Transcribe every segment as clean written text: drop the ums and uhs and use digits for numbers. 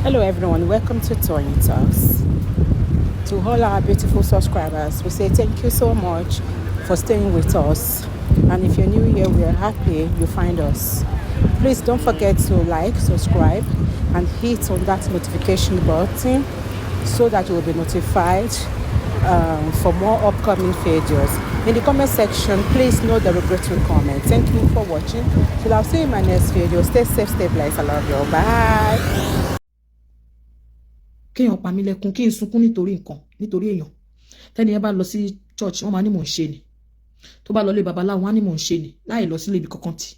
Hello everyone, welcome to Toyeen Talks. To all our beautiful subscribers, we say thank you so much for staying with us. And if you're new here, we are happy you find us. Please don't forget to like, subscribe, and hit on that notification button so that you will be notified for more upcoming videos. In the comment section, please note the regretful comment. Thank you for watching. Till I'll see you in my next video. Stay safe, stay blessed. I love you. Bye. Kéèyàn pa mí lẹ́kún, kí n sunkún nítorí nǹkan, nítorí èèyàn. Tẹ́ni ẹ bá lọ sí church, wọ́n máa ní mò ń ṣe ni. Tó bá lọ lé babaláwo, wọ́n á ní mò ń ṣe ni. Láì lọ sílé ibi kankan tì,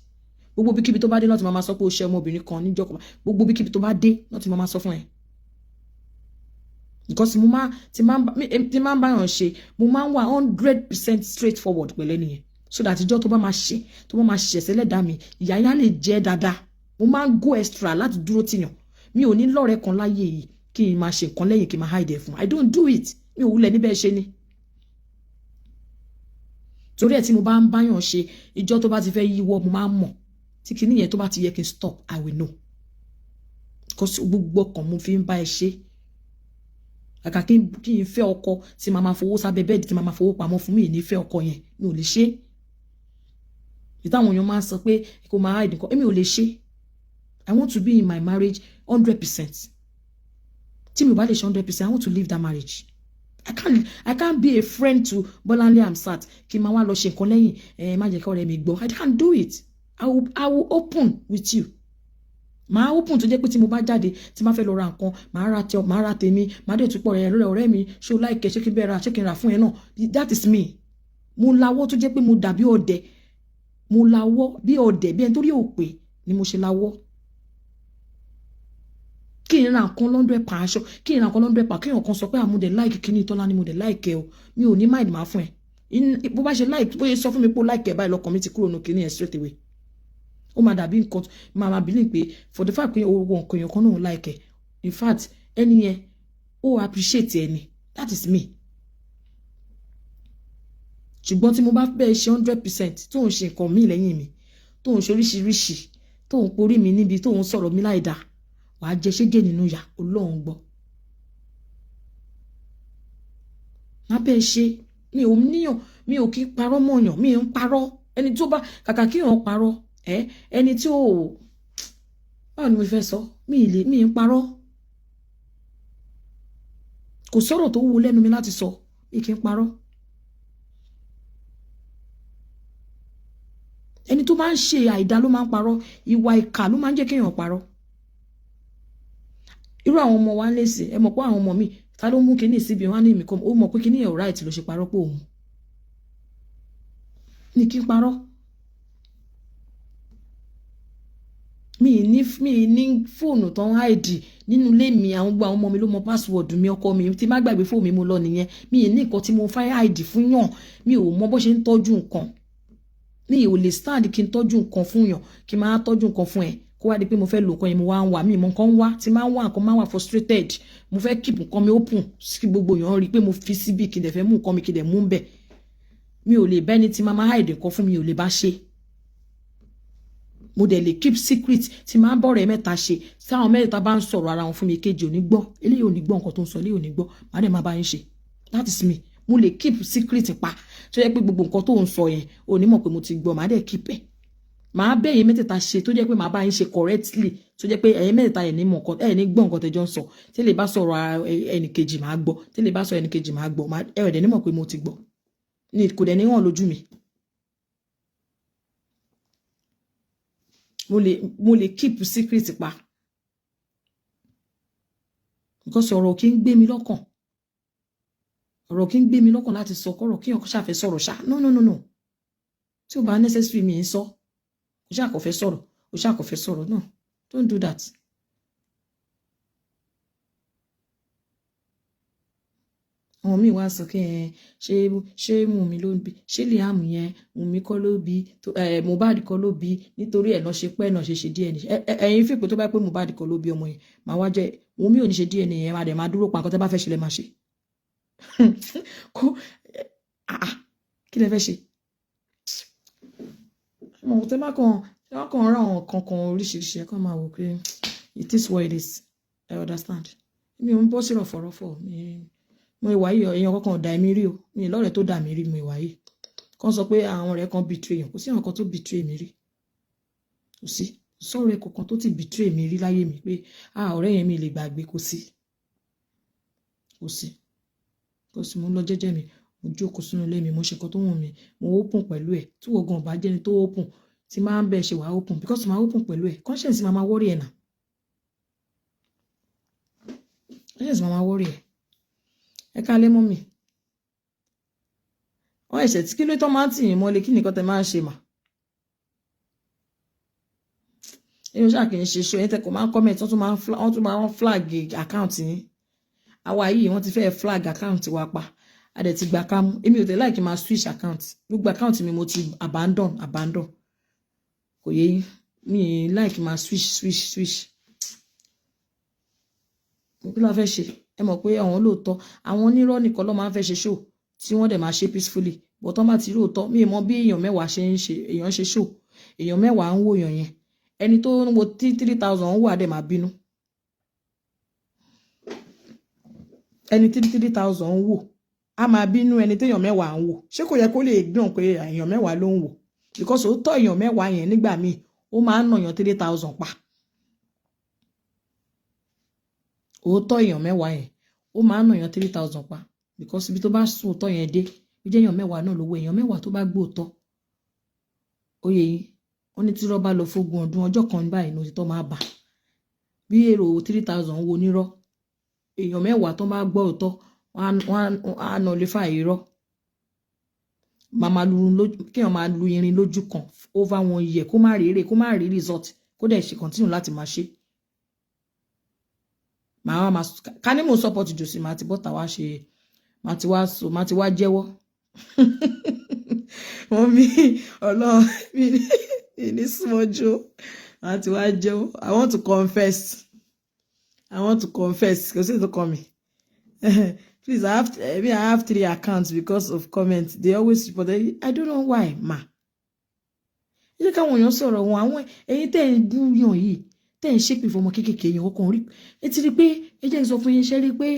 gbogbo bíkíbi tó bá dé náà ti máa sọ pé ó ṣe ọmọbìnrin kan níjọ́ kan. Gbogbo bíkíbi tó bá dé náà ti máa sọ fún ẹ, because mo máa ti máa ń báyàn ṣe, mo máa ń wà 100% straight forward pẹ̀lẹ́ nìyẹn, so that ìjọ́ tó bá máa ṣe, tó bá máa ṣẹ̀ṣẹ̀ lẹ́dàá mi, ìyá yá lè jẹ́ dáadáa. Mo máa ń go extra láti dúró tìyàn. Mi ò ní lọ́rẹ̀ẹ́ kan láyé yìí kí n máa ṣe nǹkan lẹ́yìn, kí n máa hide ẹ̀ fún. I don't do it. Mi ò wúlẹ̀ níbẹ̀ ṣe ni. Torí ẹ̀, tí mo bá ń báyàn ṣe, ìjọ́ tó bá ti fẹ́ yíwọ́, mo máa ń mọ̀. Tí kinní yẹn tó bá ti yẹ kí n stop, I will know, because gbogbo ọkàn mo fi ń bá ẹ ṣe. Kàkà kí n fẹ́ ọkọ tí màá máa fowó sábẹ́ bẹ́ẹ̀dì, tí màá máa fowó pamọ́ fún mi, ní fẹ́ ọkọ yẹn, mi ò lè ṣe. Ìtàwọn èèyàn máa ń sọ pé kó máa hide nǹkan, èmi ò lè ṣe. I want to be in my marriage 100%. Tí mi ò bá lè ṣe 100%, I want to leave that marriage. I can't be a friend to Bolanle Hamzat kí n máa wá lọ ṣe nǹkan lẹ́yìn. Ẹ má jẹ́ kí ọ̀rẹ́ mi gbọ́. I can't do it. I will open with you. Màá open tó jẹ́ pé tí mo bá jáde, tí máa fẹ́ lọ ra nǹkan, màá ra tẹ, màá ra tèmi, màá dẹ̀ tún pọ̀ rẹ̀ lọ́rẹ́. Ọ̀rẹ́ mi, ṣé o like ẹ́? Ṣé kí n bẹ́ẹ̀ ra? Ṣé kí n rà fún ẹ náà? That is me. Mo lawọ́ tó jẹ́ pé mo dàbí ọ̀dẹ. Mo lawọ́ bí ọ̀dẹ, bí ẹni tó rí òpè ni mo ṣe lawọ́. Kí n ra nǹkan lọ́ndọ̀ pa aṣọ, kí n ra nǹkan lọ́ndọ̀ pa, kí èèyàn kan sọ pé àmúdẹ̀ like kíní tọ́lá ni, mo dẹ̀ like ẹ o, mi ò ní mind, máa fún ẹ. Bó bá ṣe like, bó ṣe sọ fún mi pé ó like ẹ báyìí, lọkàn mi ti kúrò nù kíní ẹ straight away. Ó máa dàbí nǹkan máa believe pé for the fact pé owó nǹkan èèyàn kan náà like ẹ, in fact, ẹni yẹn ó appreciate ẹni. That is me. Ṣùgbọ́n tí mo bá bẹ́ẹ̀ ṣe 100%, tó ń ṣe nǹkan míì lẹ́yìn mi, tó ń ṣe oríṣiríṣi, tó ń porí mi níbi, tó ń sọ̀rọ̀ mi láì dáa, wàá jẹ ṣégè nínú ìyà. Ọlọ́run gbọ́. Má bẹ́ẹ̀ ṣe. Mi ò níyàn, mi ò kí parọ́ mọ̀yàn, mi ń parọ́. Ẹni tó bá kàkà kí èèyàn parọ́ ẹ, ẹni tí ò, báwo ni mo fẹ́ sọ? Mi ì lè, mi ń parọ́. Kò sọ̀rọ̀ tó wúwo lẹ́nu mi láti sọ. Mi kì í parọ́. Ẹni tó máa ń ṣe àìdá ló máa ń parọ́. Ìwà ìkà ló máa ń jẹ́ kéèyàn parọ́. Irú àwọn ọmọ wa ń lèsè, ẹ mọ̀ pé àwọn ọmọ mi, ta ló mú kinní síbi wọn ní ìmìkan, ó mọ̀ pé kinní yẹn ò right ló ṣe parọ́ pé òun ní kí n parọ́. Mi ní fóònù tó ń hide nínú ilé mi. Àwọn gbogbo àwọn ọmọ mi ló mọ password mi. Ọkọ mi, tí má gbàgbé fóònù mi, mo lọ nìyẹn. Mi ní nǹkan tí mo fẹ́ hide fún yàn. Mi ò mọ bó ṣe ń tọ́jú nǹkan. Mi ò lè stand kí n tọ́jú nǹkan fún yàn, kí n máa tọ́jú nǹkan fún ẹ, kó wá di pé mo fẹ́ lò nǹkan yẹn, mo wá ń wà mí mọ nǹkan ń wá. Tí máa ń wá nǹkan, máa wà frustrated. Mo fẹ́ keep nǹkan mi open sí gbogbo èèyàn rí i pé mo fi síbí, kí n dẹ̀ fẹ́ mú nǹkan mi, kí n dẹ̀ mú bẹ̀. Mi ò lè bẹ́ni tí máa hide nǹkan fún mi, ò lè bá ṣe. Mo dẹ̀ lè keep secret. Tí máa ń bọ̀rẹ̀ mẹ́ta ṣe, tí àwọn mẹ́ta bá ń sọ̀rọ̀ ara wọn fún mi, kejì ò ní gbọ́, eléyìí ò ní gbọ́ nǹkan tó ń sọ, eléyìí ò ní gbọ́, màá dẹ̀ máa bá yín ṣe. That is me. Mo lè keep secret pa tó yẹ pé gbogbo nǹkan tó ń sọ yẹn, ò ní mọ̀ pé mo ti gbọ́. Màá dẹ̀ keep ẹ̀, màá bẹ́ ẹ̀yin mẹ́tẹ̀ẹ̀ta ṣe tó jẹ́ pé màá bá yín ṣe correctly, tó jẹ́ pé ẹ̀yin mẹ́tẹ̀ẹ̀ta ẹ̀ ní mọ̀ nǹkan, ẹ̀ ní gbọ́ nǹkan tẹ́jọ́ ń sọ. Tí lè bá sọ̀rọ̀ ẹnì kejì, màá gbọ́. Tí lè bá sọ ẹnì kejì, màá gbọ́. Ẹ̀ dẹ̀ ní mọ̀ pé mo ti gbọ́, ní kò dẹ̀ ní hàn lójú mi. Mo lè keep secret pa because ọ̀rọ̀ kì í gbé mi lọ́kàn. Ọ̀rọ̀ kì í gbé mi lọ́kàn láti sọ kọ́rọ̀ kí ọkọ ṣàfẹ́ sọ̀rọ̀ ṣá. No, no, no, no. Tí ò bá necessary, mi ń sọ. O ṣáà kò fẹ́ sọ̀rọ̀, o ṣáà kò fẹ́ sọ̀rọ̀. No, don't do that. Àwọn míì wá sọ kí ẹ ṣé Wùnmí ló ń bí, ṣé Liam yẹn, Wùnmí kọ́ ló bí, Mohbad kọ́ ló bí, nítorí ẹ̀ náà ṣe pẹ́ náà ṣe ṣe DNA. Ẹ̀yin fìpé tó bá pé Mohbad kọ́ ló bí ọmọ yẹn, màá wá jẹ́ Wùnmí ò ní ṣe DNA yẹn, máa dẹ̀ máa dúró pa nǹkan tẹ́ bá fẹ́ ṣe lẹ́ máa ṣe. Kó kí lẹ fẹ́ ṣe? Mo tẹ́ bá kàn rán àwọn kankan oríṣiríṣi, ẹ kàn máa wò pé it is what it is. I understand. Mi ò ń bọ́ sí rọ̀fọ̀rọ̀fọ̀. Mi mo ìwà yìí, èèyàn kankan ò dà mí rí o. Mi ì lọ́rẹ̀ẹ́ tó dà mí rí. Mo ìwà yìí kàn sọ pé àwọn ọ̀rẹ́ kan betray èèyàn, kò sí àwọn kan tó betray mi rí. Kò sí sọ̀rọ̀ ẹ̀ kankan tó ti betray mi rí láyé mi pé, ah, ọ̀rẹ́ yẹn mi lè gbàgbé. Kò sí, kò sí, kò sí. Mo ń lọ jẹ́jẹ́ mi, mo jókòó sínú ilé mi, mo ṣe nǹkan tó wù mí, mo open pẹ̀lú ẹ̀. Tí wọ́n gan bá jẹ́ni tó open, tí máa ń bẹ̀ ṣe wà open, because máa open pẹ̀lú ẹ̀, conscience máa máa worry ẹ̀ náà, conscience máa máa worry ẹ̀. Ẹ kálẹ́ mọ́ mi. Wọ́n ẹ̀ṣẹ̀ tí kí ló tán máa ń tì yín mọ́lé? Kí nìkan tẹ máa ń ṣe mà? Èmi ṣáà kì í ṣe ṣó ẹ̀yin tẹ kò máa ń comment. Wọ́n tún máa ń flag account yín. Àwa yìí, wọ́n ti fẹ́ flag account wa pa, a dẹ̀ ti gbà ká mú. Èmi ò tẹ̀ láì kí n máa switch account. Gbogbo account mi mo ti abandon. Kò yé yín? Mi láì kí n máa switch, switch, switch. Kí ló fẹ́ ṣe? Ẹ mọ̀ pé àwọn olóòótọ́, àwọn onírọ́ nìkan ló máa ń fẹ́ ṣe show, tí wọ́n dẹ̀ máa ṣe peacefully, but tọ́ bá ti rí òótọ́, mi mọ bí èèyàn 10 ṣe ń ṣe. Èèyàn ṣe show, èèyàn 10 ń wò èèyàn yẹn. Ẹni tó ń wo 3,000 ń wò á dẹ̀ máa bínú. Ẹni 3,000 ń wò á máa bínú. Ẹni téèyàn 10 ń wò, ṣé kò yẹ kó lè dùn pé èèyàn 10 ló ń wò? Because òótọ́ èèyàn 10 yẹn, nígbà míì, ó máa ń nàyàn 3,000 pa. Òótọ́ èèyàn 10 yẹn, ó máa ń nàyàn 3,000 pa, because ibi tó bá sùn òótọ́ yẹn dé, bí jẹ́ èèyàn 10 náà lówó, èèyàn 10 tó bá gbóòótọ́, ó yẹ yín. Wọ́n ní tí irọ́ bá lọ fógún ọdún, ọjọ́ kan báyìí ní òtítọ́ máa bà. Bí èrò 3,000 wo onírọ́, èèyàn 10 tó bá gbọ́ òótọ́, wọ́n á nullify irọ́. Màmá lu kéèyàn máa lu irin lójú kan over one year, kó má rí èrè, kó má rí result, kó dẹ̀ ṣe continue láti máa ṣe. Màá wá máa ká ní mò ń support Josie, màá ti bọ́ta wá ṣe, màá ti wá so, màá ti wá jẹ́wọ́. Wọ́n mi ọlọ́run mi ní súnmọ́jú, màá ti wá jẹ́wọ́. I want to confess, I want to confess. Kò sí ètò kan mi. Please, I mean, I have three accounts because of comments they always report. I don't know why, ma. Ẹ jẹ́ káwọn èèyàn sọ̀rọ̀ wọn. Àwọn ẹ̀yin tẹ́ ń bú yàn yìí, tẹ́ ń ṣépè fọmọ kéékèèké yẹn, ọkàn rí ẹ ti rí pé, ẹ jẹ́ n sọ fún yín, ṣe rí pé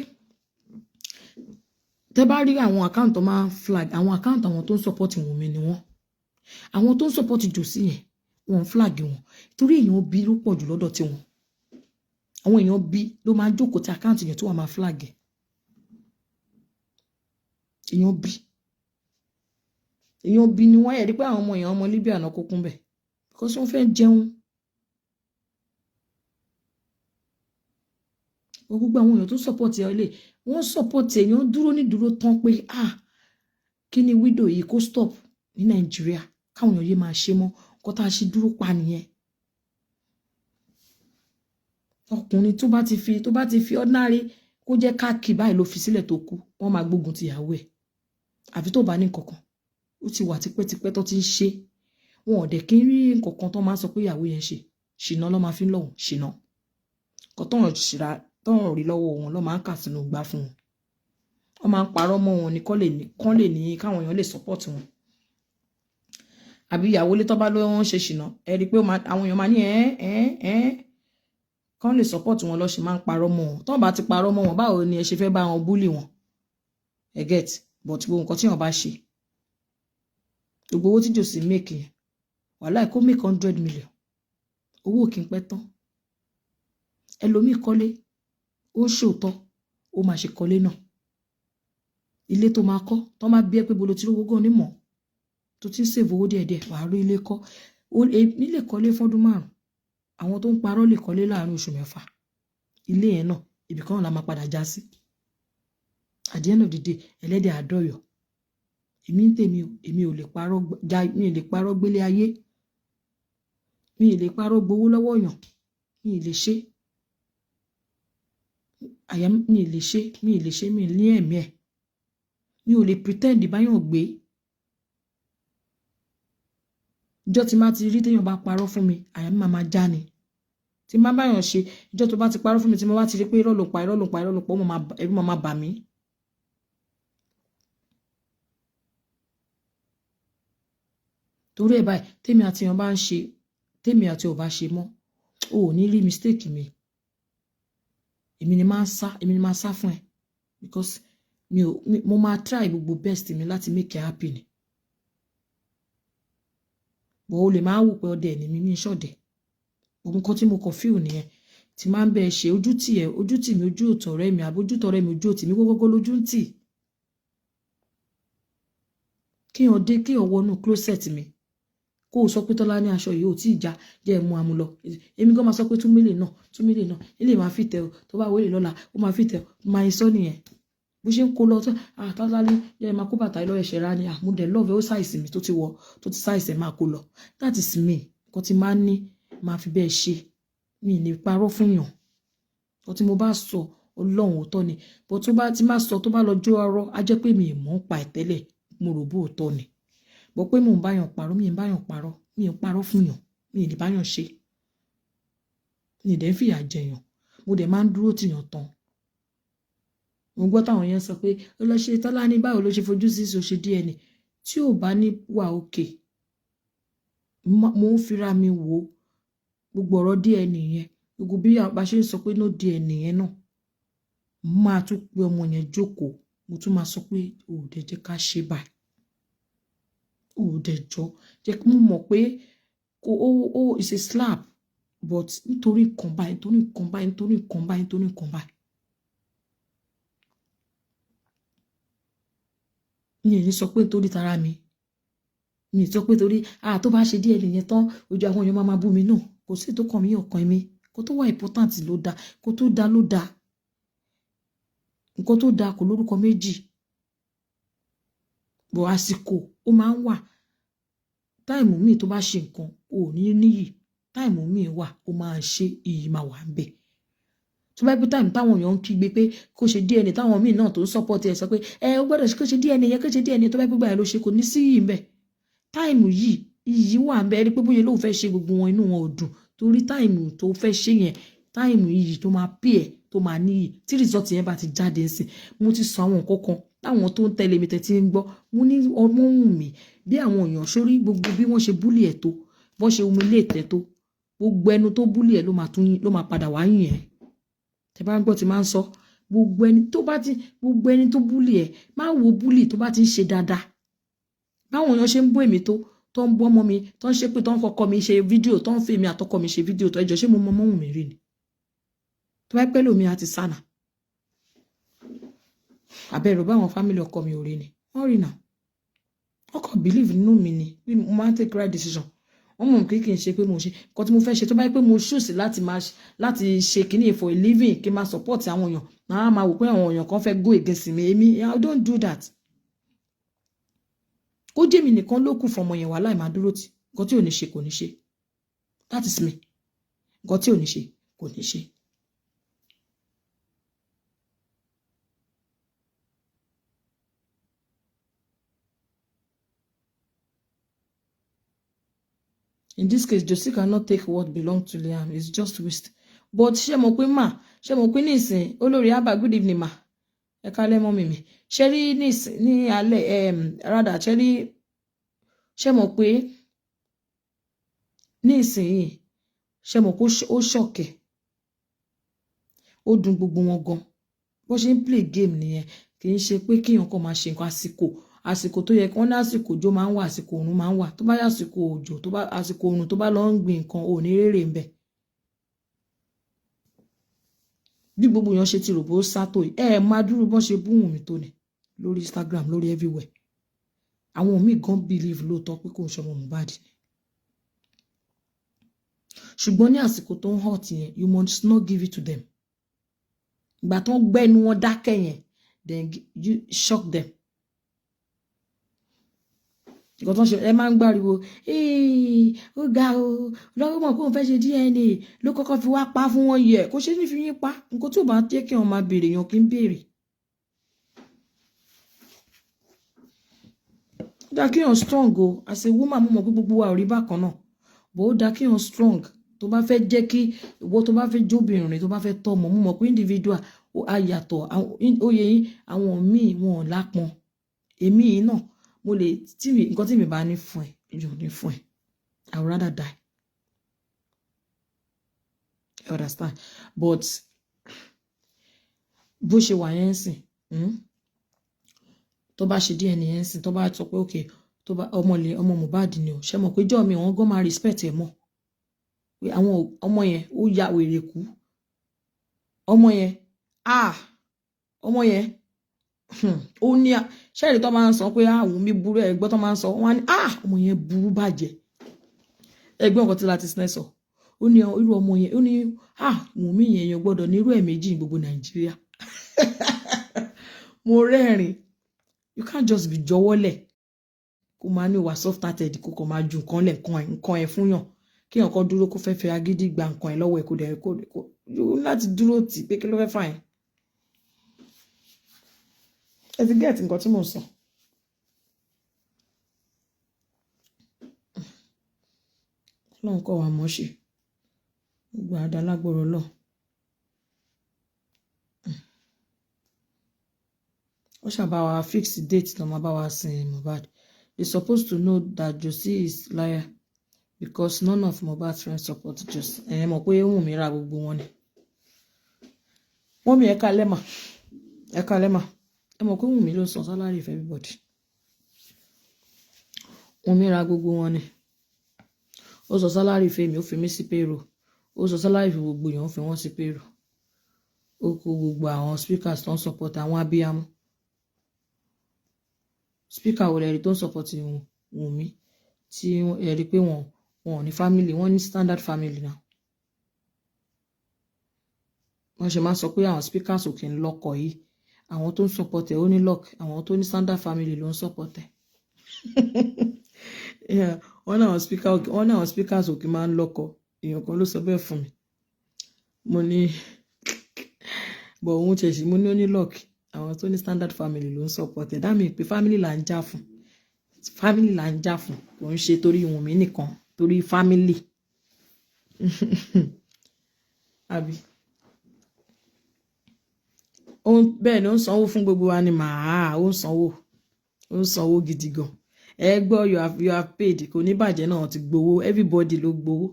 tẹ́ bá rí àwọn account tó máa ń flag, àwọn account àwọn tó ń support Wùnmí ni wọ́n. Àwọn tó ń support Josie yẹn, wọ́n ń flag wọn torí èèyàn bí ló pọ̀ jù lọ́dọ̀ tiwọn. Àwọn èèyàn bí ló máa ń jókòó tí account yẹn tó wà máa flag ẹ̀. Èèyàn bí, èèyàn bí ni wọ́n. Yẹ̀ rí pé àwọn ọmọ èèyàn, ọmọ Libya náà kó kún bẹ̀ because wọ́n fẹ́ jẹun. Gbogbo àwọn èèyàn tó support ẹ lè wọ́n support èèyàn dúró ní dúró tán pé, ah, kí ni widow yìí kó stop ní Nàìjíríà, káwọn èèyàn yé máa ṣe mọ́. Kó tá a ṣe dúró pa nìyẹn. Ọkùnrin tó bá ti fi ordinary kó jẹ́ káàkiri báyìí ló fi sílẹ̀ tó kú, wọ́n máa gbógun ti ìyàwó ẹ̀, àfi tó bá ní nǹkankan. Ó ti wà tipẹ́tipẹ́ tó ti ń ṣe. Wọn ò dẹ̀ kí ń rí nǹkankan tó máa ń sọ pé ìyàwó yẹn ṣe ṣìnà ló máa fi ń lọ́wọ́ ṣìnà. Nǹkan tó ń ṣìra tó ń rí lọ́wọ́ wọn ló máa ń kà sínú gbá fún wọn. Wọ́n máa ń parọ́ mọ́ wọn ní kán lè ní káwọn èèyàn lè support wọn. Àbí ìyàwó ilé tó bá ló ń ṣe ṣìnà, ẹ rí i pé àwọn èèyàn máa ní ẹ ẹ ẹ kán lè support wọn lọ ṣe máa ń parọ́ mọ́ wọn. Tó bá ti parọ́ mọ́ wọn, báwo ni ẹ ṣe fẹ́ bá wọn bully wọn? Ẹ get? But gbogbo nǹkan tí wọn bá ṣe, gbogbo owó tí Josie make yẹn, wàhálà, kó make 100 million, owó kì í pẹ́ tán. Ẹlòmíì kọ́lé, ó ṣòótọ́, ó máa ṣe kọ́lé náà. Ilé tó máa kọ́, tó máa bí ẹ pé bolo tí owó gan onímọ̀ tó ti ń save owó díẹ̀díẹ̀, wàá rí ilé kọ́. Èmi lè kọ́lé fọ́dún 5. Àwọn tó ń parọ́ lè kọ́lé láàrin oṣù 6. Ilé yẹn náà, ibì kan la máa padà já sí. At the end of the day, ẹlẹ́dẹ̀ àdọ́yọ̀. Èmi ń tèmi o, èmi ò lè parọ́ já, mi ò lè parọ́ gbélé ayé, mi ò lè parọ́ gbowó lọ́wọ́ yàn, mi ò lè ṣe àyà, mi ò lè ṣe, mi ò lè ṣe, mi ní ẹ̀mí ẹ̀. Mi ò lè pretend báyọ̀ gbé. Ìjọ́ tí má ti rí téèyàn bá parọ́ fún mi, àyà mi máa máa já ni. Tí má báyọ̀ ṣe, ìjọ́ tó bá ti parọ́ fún mi, tí mo bá ti rí pé irọ́ ló pa, irọ́ ló pa, irọ́ ló pa, ẹ̀rù máa máa bà mí. Torí ẹ̀ báyìí, tèmi àti èèyàn bá ń ṣe, tèmi àti ò bá ṣe mọ́, o ò ní rí mistake mi. Èmi ni máa ń sá, èmi ni máa sá fún ẹ, because mi ò, mo máa try gbogbo best mi láti make you happy ni. But o lè máa wò pé ọdẹ ni mi, mi ṣọ̀dẹ̀. Òun kan tí mo kàn feel nìyẹn tí máa ń bẹ ṣe ojú tì ẹ, ojú tì mí, ojú òtọ̀ ọ̀rẹ́ mi, àbójú tọ̀rẹ́ mi, ojú òtì mi gógógó lójú ń tì. Kíyàn dé, kíyàn wọnú closet mi, kó o sọ pé Tọ́lá ní aṣọ yìí ò tí ì já, jẹ́ ẹ mú amú lọ. Èmi gan máa sọ pé tún mílè náà, tún mílè náà, ilé máa fi tẹ o. Tó bá wọlé lọ́la, ó máa fi tẹ o. Máa sọ nìyẹn bó ṣe ń kó lọ tó àtọ́lá ní jẹ́ ẹ máa kó bàtà lọ, ẹ̀ṣẹ̀ rà ni àmúdẹ̀ lọ́ọ̀fẹ́ ó size mi tó ti wọ, tó ti size ẹ̀, máa kó lọ. That is me. Nǹkan tí máa ń ní máa fi bẹ́ẹ̀ ṣe, mi ní parọ́ fún yàn. Nǹkan tí mo bá sọ, Ọlọ́run, òótọ́ ni. Bó tó bá ti máa sọ, tó bá lọ jó ọ̀rọ̀, á jẹ́ pé mi ì mọ̀ ń pa ẹ̀ tẹ́lẹ̀, mo rò bó òótọ́ ni. Bó pé mò ń báyàn parọ́, mi ì báyàn parọ́, mi ì parọ́ fún yàn, mi ì ní báyàn ṣe, mi ì dẹ̀ ń fìyà jẹyàn. Mo dẹ̀ máa ń dúró tìyàn tán. Mo gbọ́ táwọn yẹn sọ pé ó lọ ṣe Tọ́lá ní báwo ló ṣe fojú sí ṣe DNA tí ò bá ní wà òkè. Mo ń fira mi wò ó. Gbogbo ọ̀rọ̀ DNA yẹn, gbogbo bí a ṣe ń sọ pé no DNA yẹn náà, mo máa tún pe ọmọ yẹn jókòó, mo tún máa sọ pé ò dẹ̀ jẹ́ ká ṣe báyìí, ò dẹ̀ jọ jẹ́ kí mo mọ̀ pé kò ó it's a slap, but nítorí nǹkan báyìí, nítorí nǹkan báyìí, nítorí nǹkan báyìí, nítorí nǹkan báyìí. Mi ò ní sọ pé nítorí tara mi, mi ò sọ pé torí ah, tó bá ṣe díẹ̀ nìyẹn tán, ojú àwọn èèyàn máa máa bú mi náà. Kò sí tó kàn mí, ọkàn mi. Kó tó wà important ló dáa, kó tó dáa ló dáa. Nǹkan tó dáa kò lórúkọ méjì bọ̀. Àsìkò ó máa ń wà, time míì tó bá ṣe nǹkan, ò ní níyì. Time míì wà, ó máa ṣe, iyì máa wà ń bẹ̀. Tó bá pẹ́ time táwọn èèyàn ń kígbe pé kó ṣe DNA, táwọn míì náà tó ń support ẹ sọ pé ẹ ó gbọ́dọ̀ kó ṣe DNA yẹn, kó ṣe DNA, tó bá pẹ́ gbà yẹn ló ṣe, kò ní sí iyì ń bẹ̀. Time yìí, iyì wà ń bẹ̀. Ẹ rí pé bóyá lóun fẹ́ ṣe, gbogbo wọn inú wọn ò dùn torí time tó fẹ́ ṣe yẹn, time iyì tó máa pè ẹ́, tó máa níyì tí result yẹn bá ti jáde ńsìn. Mo ti sọ àwọn nǹkan kan táwọn tó ń tẹ̀lé mi tẹ̀tí ń gbọ́. Mo ní ọmọ wù mí bí àwọn èèyàn sórí gbogbo bí wọ́n ṣe bully ẹ̀ tó, bọ́n ṣe humiliate ẹ̀ tó, gbogbo ẹnu tó bully ẹ̀ ló máa tún ló máa padà wá yìn ẹ́. Tẹ bá ń gbọ́ tí máa ń sọ, gbogbo ẹni tó bá ti, gbogbo ẹni tó bully ẹ̀, máa wo bully tó bá ti ń ṣe dáadáa. Báwọn èèyàn ṣe ń bú èmi tó ń bú ọmọ mi, tó ń ṣépè, tó ń fọkọ mi ṣe fídíò, tó ń fi èmi àtọkọ mi ṣe fídíò tó ẹjọ́, ṣé mo mọ ọmọ mi rí ni? Tó bá pẹ́ lómi àti sànà àbẹ̀rù báwọn family ọkọ mi ò rí ni, wọ́n rí náà. Wọ́n kàn believe nínú mi ni pé mo máa ń take right decision. Wọ́n mọ̀ pé kì í ṣe pé mo ṣe nǹkan tí mo fẹ́ ṣe. Tó bá yẹ pé mo choose láti máa láti ṣe kíní for a living, kí n máa support àwọn èèyàn, máa máa wò pé àwọn èèyàn kan fẹ́ go against mi. Èmi, I don't do that. Kó jẹ́ mi nìkan ló kù fọmọ yẹn, wà láì máa dúró tì. Nǹkan tí ò ní ṣe, kò ní ṣe. That is me. Nǹkan tí ò ní ṣe, kò ní ṣe. In this case, Josie cannot take what belong to Liam. It's just waste. But ṣé mo pé mà, ṣé mo pé nísìn, olórí Abba, good evening ma. Ẹ kálẹ́ mọ́ mi mi. Ṣé rí nísìn ní alẹ́ rather, ṣé rí, ṣé mo pé nísìnyí, ṣé mo pé ó ṣọ̀kẹ̀. Ó dùn gbogbo wọn gan. Bó ṣe ń play game nìyẹn. Kì í ṣe pé kíyàn kan máa ṣe nǹkan àsìkò, àsìkò tó yẹ kí wọ́n ní. Àsìkò òjò máa ń wà, àsìkò òrùn máa ń wà. Tó bá yẹ àsìkò òjò, tó bá àsìkò òrùn, tó bá lọ ń gbin nǹkan, ò ní rérè ń bẹ̀. Bí gbogbo èèyàn ṣe ti rò bó sá tó yìí, ẹ ẹ máa dúró bọ́n ṣe bú Wùnmí tó ni lórí Instagram, lórí everywhere. Àwọn míì gan believe lóòótọ́ pé kò ń ṣọmọ Mohbad ni. Ṣùgbọ́n ní àsìkò tó ń hot yẹn, you must not give it to them. Ìgbà tó ń gbẹ́nu wọn dákẹ́ yẹn, then you shock them. Nǹkan tó ń ṣe, ẹ máa ń gbáriwo, ó ga o, lọ́wọ́ mọ̀ pé òun fẹ́ ṣe DNA ló kọ́kọ́ fi wá pa fún wọn yẹ kó ṣe ní fi yín pa. Nǹkan tí ò bá jẹ́ kí wọ́n máa béèrè yàn kí n béèrè. Ó dáa kí wọ́n strong o. As a woman, mo mọ̀ pé gbogbo wa ò rí bákan náà, but ó dáa kí wọ́n strong. Tó bá fẹ́ jẹ́ kí ìwọ, tó bá fẹ́ jóbìnrin, tó bá fẹ́ tọ́mọ, mo mọ̀ pé individual á yàtọ̀. Ó yẹ yín, àwọn míì wọn ò lápọn. Èmi yìí náà, mo lè tí mi nǹkan tí mi bá ní fún ẹ, mi ò ní fún ẹ. I would rather die, you understand? But Bó ṣe wà yẹn ń sìn, tó bá ṣe DNA yẹn ń sìn, tó bá sọ pé okay, tó bá ọmọ lè ọmọ Mohbad ni o, ṣe mọ̀ pé jọ́ mi wọ́n gan máa respect ẹ̀ mọ́ pé àwọn ọmọ yẹn ó ya wèrè kú. Ọmọ yẹn, ah, ọmọ yẹn, ó ní ṣẹ́ẹ̀rì tó máa ń sọ pé àwọn mi burú, ẹ̀gbọ́n tó máa ń sọ wọ́n á ní, ah, ọmọ yẹn burú bàjẹ́. Ẹgbẹ́ nǹkan tí láti sinẹ́ sọ, ó ní irú ọmọ yẹn, ó ní, ah, Wùnmí yẹn, èèyàn gbọ́dọ̀ ní irú ẹ̀ méjì ní gbogbo Nàìjíríà. Mo rẹ́rìn. You can't just be jọwọ́lẹ̀ kó máa ní wà soft hearted, kó kàn máa ju nǹkan lẹ̀, nǹkan ẹ̀ fún yàn, kí èèyàn kan dúró kó fẹ́ fẹ́ agídí gba nǹkan ẹ̀ lọ́wọ́ ẹ̀, kó dẹ̀ kó yóò láti dúró tì pé kí ló fẹ́ fà yẹn. Ẹ ti get nǹkan tí mò ń sọ. Ọlọ́run kọ́ wa mọ̀ ṣe gbogbo àdá lágbóró lọ. Ó ṣàbá wa fix date tó máa bá wa sin Mohbad. They supposed to know that Josie is liar because none of Mohbad's friends support Josie. Ẹ̀yin mọ̀ pé Wùnmí ra gbogbo wọn ni. Wọ́n mi ẹ̀ka lẹ́mà, ẹ̀ka lẹ́mà. Ẹ mọ̀ pé Wùnmí ló san salary for everybody. Wùnmí ra gbogbo wọn ni. Ó sọ salary fèmí, ó fi mí sí payroll. Ó sọ salary fún gbogbo èèyàn, ó fi wọ́n sí payroll. Ó kó gbogbo àwọn speakers tó ń support àwọn abiyamọ. Speaker wo lẹ rí tó ń support Wùnmí tí ẹ rí pé wọn ò ní family? Wọ́n ní standard family now. Wọ́n ṣe máa ń sọ pé àwọn speakers ò kí ń lọ́kọ yìí, àwọn tó ń support ẹ̀ ó ní luck, àwọn tó ní standard family ló ń support ẹ̀. Wọ́n náà àwọn speakers ò kí máa ń lọ́kọ. Èèyàn kan ló sọ bẹ́ẹ̀ fún mi. Mo ní but òun ṣe sí, mo ní ó ní luck, àwọn tó ní standard family ló ń support ẹ̀. Dá mi pé family là ń jà fún, family là ń jà fún, kò ń ṣe torí Wùnmí nìkan, torí family àbí bẹ́ẹ̀ ni. Ó ń sanwó fún gbogbo wa ni màá, ó ń sanwó, ó ń sanwó gidi gan. Ẹ gbọ́, you have paid, kò ní bàjẹ́ náà, ti gbowó, everybody ló gbowó.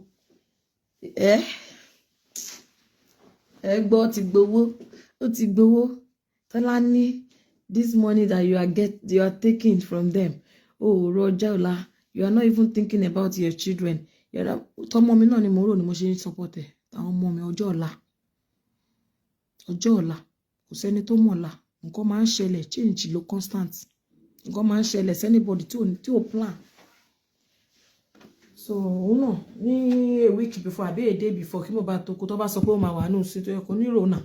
Ẹ gbọ́, ti gbowó, ó ti gbowó. Tọ́lá ní this money that you are taking from them, oh, rọjá ọ̀la, you are not even thinking about your children. Tọmọ mi náà ni mo rò ní mo ṣe ń support ẹ. Àwọn ọmọ mi, ọjọ́ ọ̀la, ọjọ́ ọ̀la, kò sẹ́ni tó mọ̀ ọ̀la. Nǹkan máa ń ṣẹlẹ̀, change ló constant. Nǹkan máa ń ṣẹlẹ̀ sí anybody tí ò plan. So òun náà ní a week before àbí a day before kí mo bá tó kó, tó bá sọ pé ó máa wà nù sí tó yẹ kó nírò náà.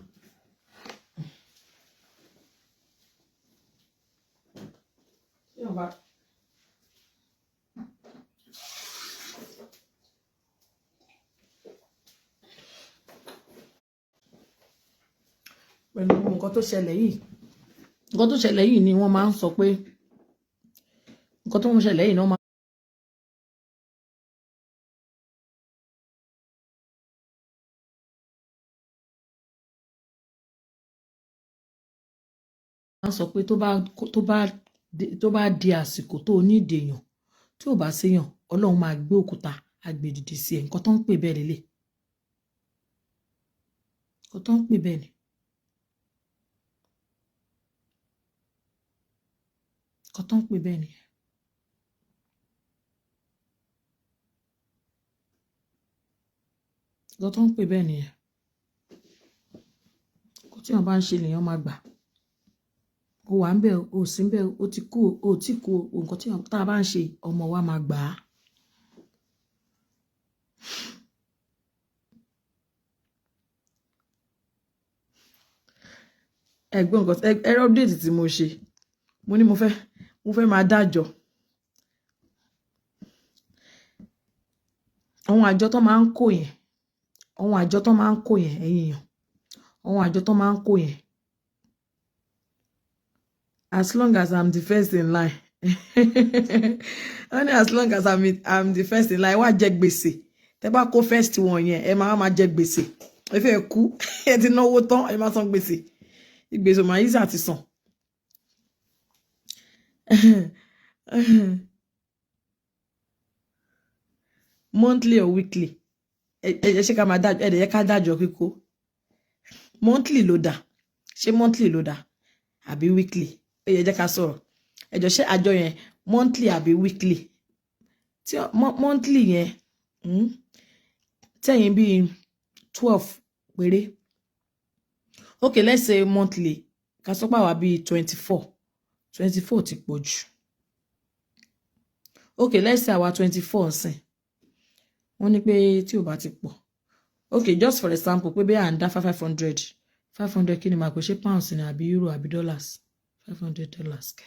Bá pẹ̀lú nǹkan tó ṣẹlẹ̀ yìí, nǹkan tó ṣẹlẹ̀ yìí ni wọ́n máa ń sọ pé nǹkan tó ń ṣẹlẹ̀ yìí ni wọ́n máa ń sọ pé tó bá di àsìkò tó ní ìdèyàn, tí ò bá séyàn, Ọlọ́run máa gbé òkúta agbèdìdì sí ẹ̀. Nǹkan tó ń pè bẹ́ẹ̀ lélẹ̀, nǹkan tó ń pè bẹ́ẹ̀ ni, nǹkan tó ń pè bẹ́ẹ̀ nìyẹn. Nǹkan tó ń pè bẹ́ẹ̀ nìyẹn. Nǹkan tí èèyàn bá ń ṣe lèèyàn máa gbà. O wà ń bẹ̀, o sí ń bẹ̀, o ti kú, o ò tí kú o. Nǹkan tí tá a bá ń ṣe, ọmọ wa máa gbà á. Ẹ̀gbọ́n, nǹkan ẹ̀rọ update tí mo ṣe, mo ní mo fẹ́ máa dájọ́. Àwọn àjọ tó máa ń kó yẹn, àwọn àjọ tó máa ń kó yẹn, ẹ̀yin èèyàn, àwọn àjọ tó máa ń kó yẹn, as long as I'm the first in line, wọ́n ní as long as I'm the first in line, wá jẹ gbèsè. Tẹ́ bá kó first one yẹn, ẹ máa máa jẹ gbèsè, ẹ fẹ́ kú, ẹ ti náwó tán, ẹ máa san gbèsè. Ìgbèsè máa easy àti san. Monthly or weekly? Ẹ ṣe ká máa dájọ́, ẹ dẹ̀ yẹ ká dájọ́ kíkó. Monthly ló dà. Ṣé monthly ló dáa àbí weekly? Ó yẹ jẹ́ ká sọ̀rọ̀. Ẹ jọ̀ọ́, ṣé àjọ yẹn monthly àbí weekly? Tí monthly yẹn, tẹ̀yìn bíi 12 péré. Okay, let's say monthly, ká sọ pé àwa bíi 24. 24 ti pọ̀ jù. Okay, let's say àwa 24 nsìn. Wọ́n ní pé tí ò bá ti pọ̀. Okay, just for example, pé bí à ń dá 500, 500, kí ni màá pè? Ṣé pounds ni àbí euro àbí dollars? $500 kẹ.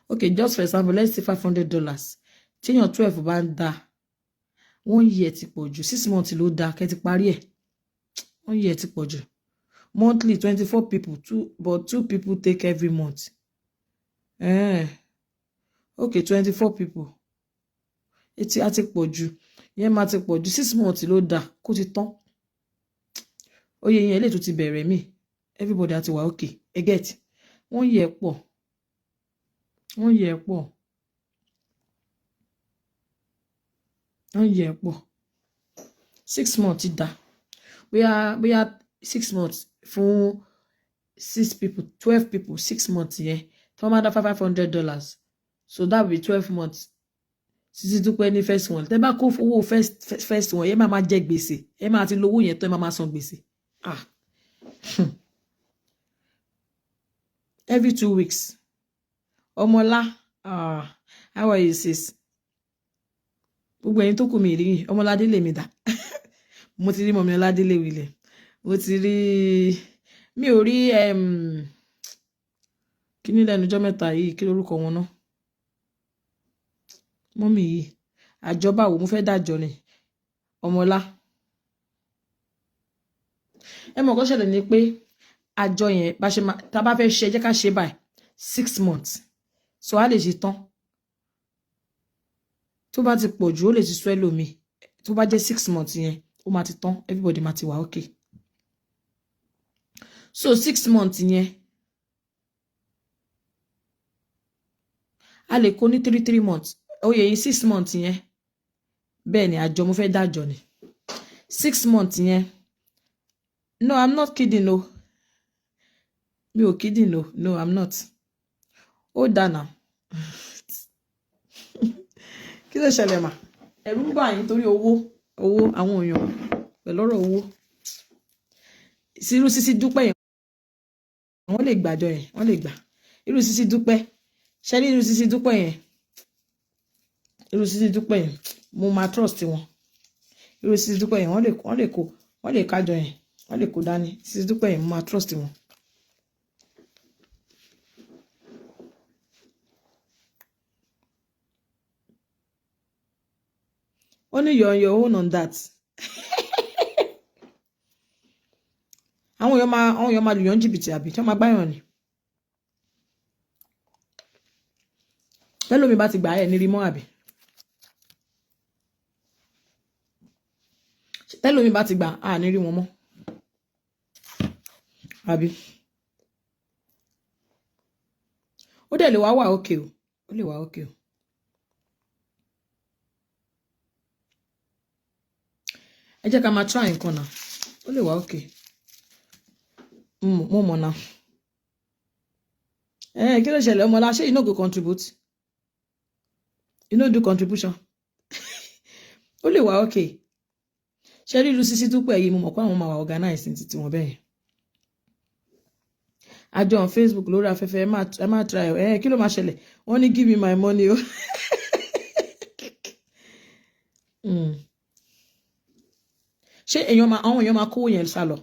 Okay, just for example, let's say $500. Tíyàn 12 bá ń dá, one year ti pọ̀ jù. 6 months ló dáa kẹ́ ti parí ẹ̀. One year ti pọ̀ jù. Monthly, 24 people, two, but two people take every month. Okay, 24 people, etí á ti pọ̀ jù. Yẹn máa ti pọ̀ jù. 6 months ló dáa kó ti tán. Oyè yẹn lè tún ti bẹ̀rẹ̀ mí, everybody á ti wà okay. Ẹ get? One year pọ̀, one year pọ̀, one year pọ̀. 6 months ti dá. Bóyá 6 months fún six people, 12 people, 6 months yẹn, tí wọ́n máa dá $500, so that will be 12 months. Títí dúpẹ́ ní first one, tẹ́ bá kó owó first one, ẹ máa máa jẹ gbèsè. Ẹ máa ti lo owó yẹn tán, ẹ máa máa san gbèsè. Ah, every 2 weeks. Ọmọlá, ah, how are you, sis? Gbogbo ẹ̀yin tó kù mí rí. Ọmọládé lèmi dà. Mo ti rí mọ̀mí Ọládélé William, mo ti rí. Mi ò rí kíní lẹ́nu ọjọ́ mẹ́ta yìí. Kí lórúkọ wọn náà, mọ́mì yìí? Àjọ báwo? Mo fẹ́ dájọ́ ni. Ọmọlá, ẹ mọ̀ kó ṣẹlẹ̀ ni pé àjọ yẹn, bá ṣe máa, tá a bá fẹ́ ṣe, jẹ́ ká ṣe báyìí, 6 months, so a lè ṣe tán. Tó bá ti pọ̀ jù, ó lè ti sọ ẹlòmíì. Tó bá jẹ́ 6 months yẹn, ó máa ti tán, everybody máa ti wà okay. So 6 months yẹn, a lè kó ní three three months. Ó yẹ yín? 6 months yẹn, bẹ́ẹ̀ ni. Àjọ mo fẹ́ dájọ́ ni 6 months yẹn. No, I'm not kidding o. Mi ò kidding o. No, I'm not. Ó dáná. Kí ló ṣẹlẹ̀ mà? Ẹ̀rù ń bà yín torí owó, owó àwọn èèyàn pẹ̀lú ọ̀rọ̀ owó. Irú Sisi Dúpẹ́ yẹn, wọ́n lè gbàjọ yẹn, wọ́n lè gbà. Irú Sisi Dúpẹ́, ṣe ní irú Sisi Dúpẹ́ yẹn, irú Sisi Dúpẹ́ yẹn, mo máa trust wọn. Irú Sisi Dúpẹ́ yẹn, wọ́n lè kó, wọ́n lè kájọ yẹn, wọ́n lè kó dání. Sisi Dúpẹ́ yẹn, mo máa trust wọn. Ó ní you're on your own on that. Àwọn èèyàn máa lù yàn jìbìtì àbí tí wọ́n máa gbáyàn ni. Tẹ́lómi bá ti gbà ẹ̀ ní rí mọ́, àbí tẹ́lómi bá ti gbà á ní rí wọn mọ́, àbí ó dẹ̀ lè wá wà okay o, ó lè wá okay o. Ẹ jẹ́ ká máa try nǹkan náà. Ó lè wá okay. Mo mọ̀ náà. Ẹ kí ló ṣẹlẹ̀, ọmọlá? Ṣé you no go contribute? You no do contribution? Ó lè wá okay. Ṣé rí irú Sisi Dúpẹ́ yìí, mo mọ̀ pé àwọn máa wà organize ní títí wọn bẹ́ẹ̀. Àjọ on Facebook lórí afẹ́fẹ́, ẹ má try ẹ. Kí ló máa ṣẹlẹ̀? Wọ́n ní give me my money o. Ṣé èèyàn máa, àwọn èèyàn máa kówó yẹn sá lọ?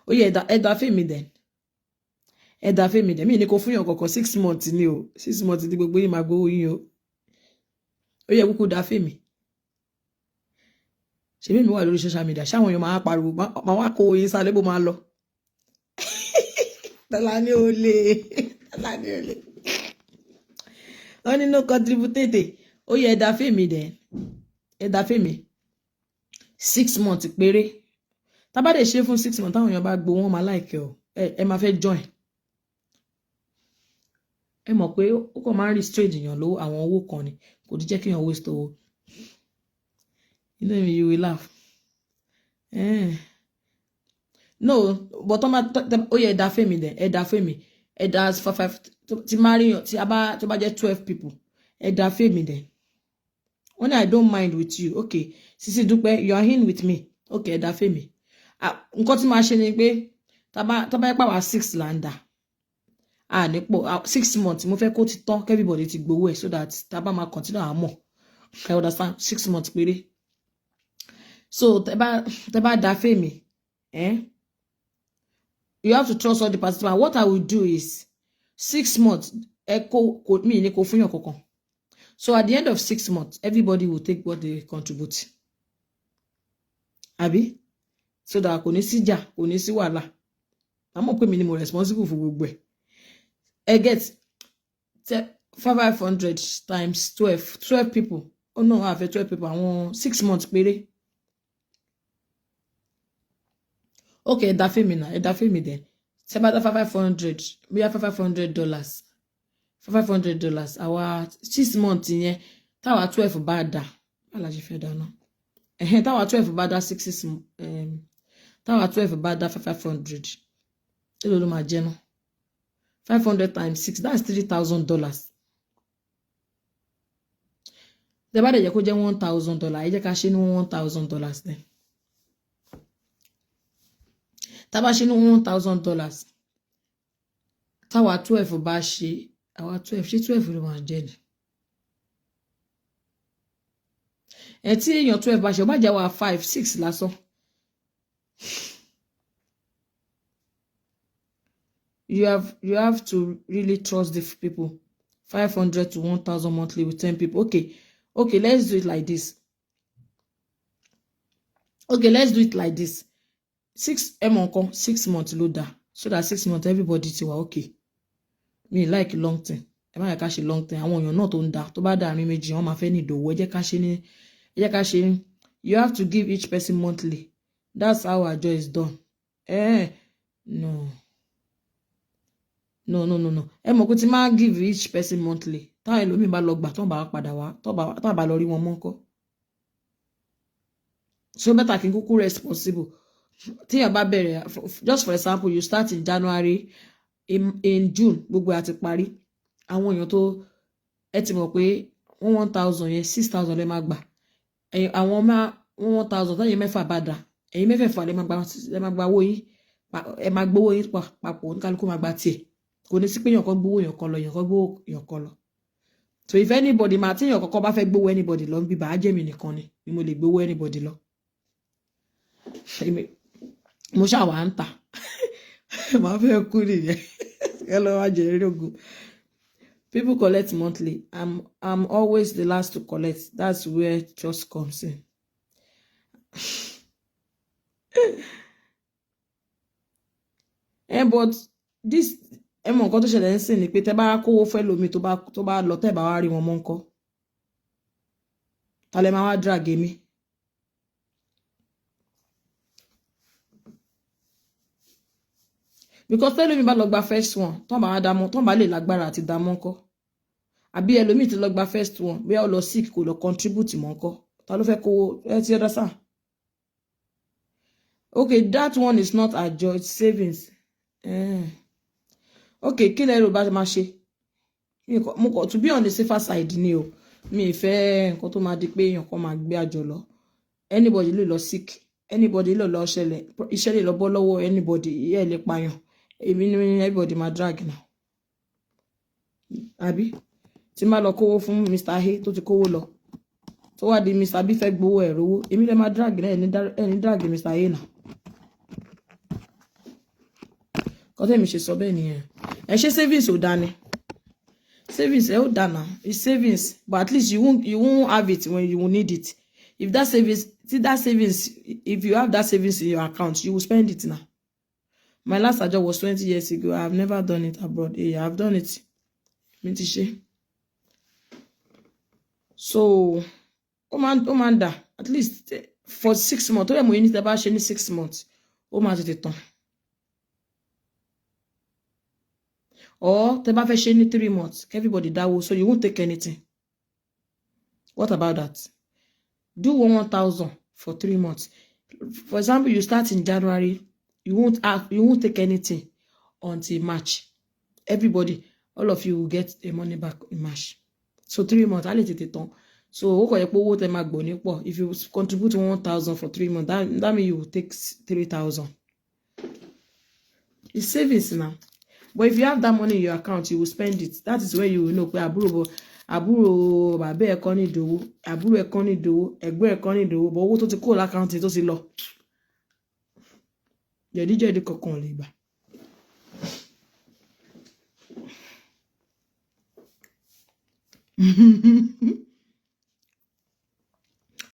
Ó yẹ ẹ̀dá fèmí dẹ̀, ẹ̀dá fèmí dẹ̀. Mí ní kó fún yàn kọ̀ọ̀kan. 6 months ni o. 6 months ní gbogbo yín máa gbowó yín o. Ó yẹ kúkú dá fèmí. Ṣebí mi wà lórí social media, ṣáwọn èèyàn máa pariwo, máa wá kó yín sálẹ̀ bó máa lọ. Tọ́lá ní olè, tọ́lá ní olè. Wọ́n ní no contribute. Ó yẹ ẹ̀dá fèmí dẹ̀, ẹ̀dá fèmí 6 months péré. Tá bá dẹ̀ ṣe fún 6 months, táwọn èèyàn bá gbowó, wọn máa like o. Ẹ máa fẹ́ join. Ẹ mọ̀ pé ó kàn máa ń restrain èèyàn lówó, àwọn owó kan ni kò ní jẹ́ kí èèyàn waste owó. You know you will laugh. No, but tọ́ máa ó yẹ ẹ̀dá fèmí dẹ̀, ẹ̀dá fèmí, ẹ̀dá five five tí máa rí tí a bá tó bá jẹ́ 12 people, ẹ̀dá fèmí dẹ̀. Wọ́n ní, "I don't mind with you." Okay, Sisi Dúpẹ́, you are in with me. Okay, ẹ̀dá fèmí. Nǹkan tí màá ṣe ni pé tá bá yẹ pàwọ́ six là ń dà à ní pọ̀ 6 months, mo fẹ́ kó ti tán, everybody ti gbowó ẹ̀, so that tá bá máa continue àmọ́ I understand, 6 months péré. So tẹ bá dá fèmí, eh? You have to trust all the participants. What I will do is 6 months, ẹ kó kò mí ní kó fún yàn kankan. So at the end of 6 months, everybody will take what they contribute, àbí? So that kò ní síjà, kò ní sí wàhálà. Àmọ́ pé mi ni mo responsible fún gbogbo ẹ̀. Ẹ get 500 times 12, 12 people. Oh no, àfẹ́ 12 people, àwọn 6 months péré. Okay, ẹ̀dá fèmí náà, ẹ̀dá fèmí then. Ṣé bá dá 500, bóyá $500, $500, àwa 6 months yẹn, táwa 12 bá dà, báwo la ṣe fẹ́ dáná? Ẹ̀hẹ́n, táwa 12 bá dá six six, táwa 12 bá dá 500, èló ló máa jẹ́ náà? 500 times six, that's $3,000. Tẹ́ bá dẹ̀ jẹ́ kó jẹ́ $1,000, ẹ jẹ́ ká ṣe ní $1,000 then. Tá bá ṣe ní $1,000, táwa 12 bá ṣe, àwa 12, ṣé 12 ló máa jẹ́ ni? Ẹ tí èèyàn 12 bá ṣe, ó bá jẹ́ wa five six lásán. You have to really trust the people. 500 to 1,000 monthly with 10 people. Okay, let's do it like this. Okay, let's do it like this. Six, ẹ mọ nǹkan, 6 months ló dáa, so that 6 months everybody ti wà okay. Mi like long thing. Ẹ má yẹ ká ṣe long thing. Àwọn èèyàn náà tó ń da tó bá dàrin méjì, wọ́n máa fẹ́ ní ìdòwò. Ẹ jẹ́ ká ṣe ní, ẹ jẹ́ ká ṣe ní, you have to give each person monthly. That's how àjọ is done. No, no, no, no, no. Ẹ mọ̀ pé tí máa give each person monthly, táwọn ẹlòmíì bá lọ gbà, tó bá padà wá, tó bá lọ rí wọn mọ́ ńkọ́? So better kí n kúkú responsible. Tíyàn bá bẹ̀rẹ̀, just for example, you start in January, in June gbogbo àti parí. Àwọn èèyàn tó ẹ ti mọ̀ pé 1,000 yẹn, 6,000 lè máa gbà. Àwọn máa 1,000 tẹ́yìn mẹ́fà bá dà, ẹ̀yin mẹ́fẹ̀ẹ̀fà lè máa gba owó yín, ẹ máa gbowó yín papọ̀, oníkálukú máa gba tiẹ̀. Kò ní sí pé èèyàn kan gbowó èèyàn kan lọ, èèyàn kan gbowó èèyàn kan lọ. So if anybody máa tí èèyàn kọ́kọ́ bá fẹ́ gbowó anybody lọ ń bíbá, á jẹ́ mi nìkan ni mo lè gbowó anybody lọ. Mo ṣáà wà ń tà, màá fẹ́ kú nìyẹn. Ẹ lọ wá jẹ eré ogun. People collect monthly. I'm always the last to collect. That's where trust comes in. But this, ẹ mọ nǹkan tó ṣẹlẹ̀ ń sìn ni pé tẹ́ bá kówó fẹ́ lómi, tó bá lọ, tẹ́ bá wá rí wọn mọ́ ńkọ́? Ta lẹ máa wá drag èmi? Because tẹ́lómi bá lọ gba first one, tán bá wá dá mọ́, tán bá lè lágbára àti dá mọ́ ńkọ́? Àbí ẹlòmíì ti lọ gba first one, bóyá ó lọ sick, kò lọ contribute mọ́ ńkọ́? Ta ló fẹ́ kówó ẹ ti ẹ̀dá sáà? Okay, that one is not àjọ, it's savings. Okay, kí lẹ rò bá máa ṣe? Mo kọ to be on the safer side ni o. Mi ì fẹ́ nǹkan tó máa di pé èèyàn kan máa gbé àjọ lọ. Anybody lè lọ sick, anybody lè lọ ṣẹlẹ̀, iṣẹ́ lè lọ bọ́ lọ́wọ́ anybody, ẹ lè pààyàn. Èmi ní everybody máa drag now, àbí? Tí n bá lọ kówó fún Mr. A tó ti kówó lọ, tó wá di Mr. B fẹ́ gbowó ẹ̀ rówó, èmi lè máa drag náà, ẹ̀ ní drag Mr. A náà. Kọ́tẹ́ mi ṣe sọ bẹ́ẹ̀ nìyẹn. Ẹ ṣe savings ò dání, savings ẹ ó dáná. It's savings, but at least you won't have it when you will need it. If that savings, see that savings, if you have that savings in your account, you will spend it now. My last àjọ was 20 years ago. I have never done it abroad. Yeah, I have done it. Mi ti ṣe. So ó máa ń dà at least for 6 months. Tó yẹ mo yín ní tẹ́ bá ṣe ní 6 months, ó máa tètè tán. Or tẹ́ bá fẹ́ ṣe ní 3 months, everybody dáwó, so you won't take anything. What about that? Do 1,000 for 3 months. For example, you start in January. You won't take anything until March. Everybody, all of you will get the money back in March. So 3 months á lè tètè tán. So ó kọ̀ yẹ pé owó tẹ máa gbò ní pọ̀. If you contribute 1,000 for 3 months, that means you will take 3,000. It's savings now. But if you have that money in your account, you will spend it. That is where you will know pé àbúrò bàbá ẹ̀ kan ní ìdòwò, àbúrò ẹ̀ kan ní ìdòwò, ẹ̀gbọ́n ẹ̀ kan ní ìdòwò, but owó tó ti kúrò l'account tó ti lọ, jẹ̀díjẹ̀dí kankan ò lè gbà.